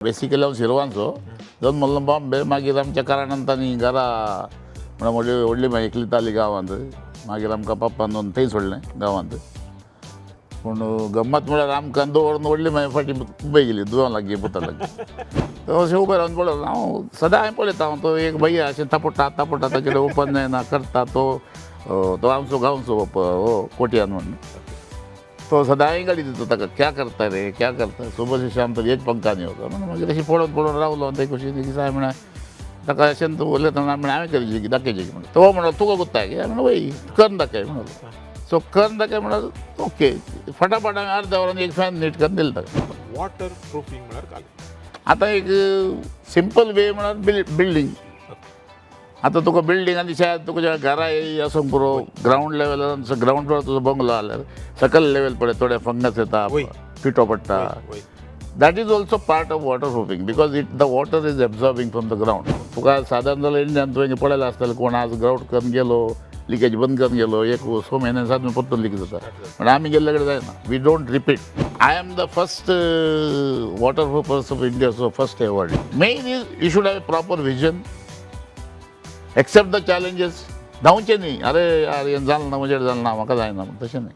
Basically हांव शिरवांचो, जल्मल्लो बॉम्बे. मागीर आमच्या कारणान तांणी घरा म्हणल्यार व्हडली व्हडली माई एकली ताली गांवांत. मागीर आमकां पप्पान दोन थंय सोडलें गांवांत. पूण गम्मत म्हळ्यार आमकां दवरून व्हडली माई फाटीं मुंबय गेली, दुवा लागीं, पुता लागीं. तो अशें उबें रावन पळयता हांव सदां. हांवें पळयता हांव, तो एक भैया अशें थापडटा थापडटा, ताचे ओपन जायना करता तो. तो आमचो गांवचो हो कोटयान म्हणून तो सदांय गाडी दिता ताका. क्या करता रे, क्या करता? सुबह से शाम तक एक पंखा नाही होता म्हणून. मागीर अशें पळोवन पळोवन रावलो आनी ते कशी दिसा हांवें म्हळ्यार ताका अशें तूं उलयतना म्हणलें, हांवें करची की दाखयची की म्हणून. तो म्हणलो, तुका गुत्ता की? हांवें म्हणलें, वय, करून दाखय म्हणलो. सो करून दाखय म्हणल्यार ओके, फटाफट हांवें अर्द्या वरान एक फॅन नीट करून दिलो ताका. वॉटर प्रुफींग म्हळ्यार काय? आतां एक सिंपल वे म्हळ्यार बिल्डींग. आतां तुका बिल्डींग आनी शायद तुका घरा आसूंक पुरो, ग्रावंड लेवलार, ग्रावंड फ्लोर तुजो बंगलो जाल्यार सकयल लेवल पळय, थोडे फंगस येता, पिठो पडटा. That is also part of water proofing because it the water is absorbing from the ground. तुका सादारण जाल्यार इंडियान तुवें पळयलां आसतलें, कोण आज ग्रावट करून गेलो, लिकेज बंद करून गेलो, एक स म्हयन्यान सात म्हयने परतून लिकेज जाता. पण आमी गेल्ले कडेन जायना. We don't repeat. I am the first water proofers of India, so first award. Main is you should have a proper vision, accept the challenges. धांवचें न्ही, अरे यार, हें जालें ना, म्हजेर जालें ना, म्हाका जायना म्हूण तशें न्ही.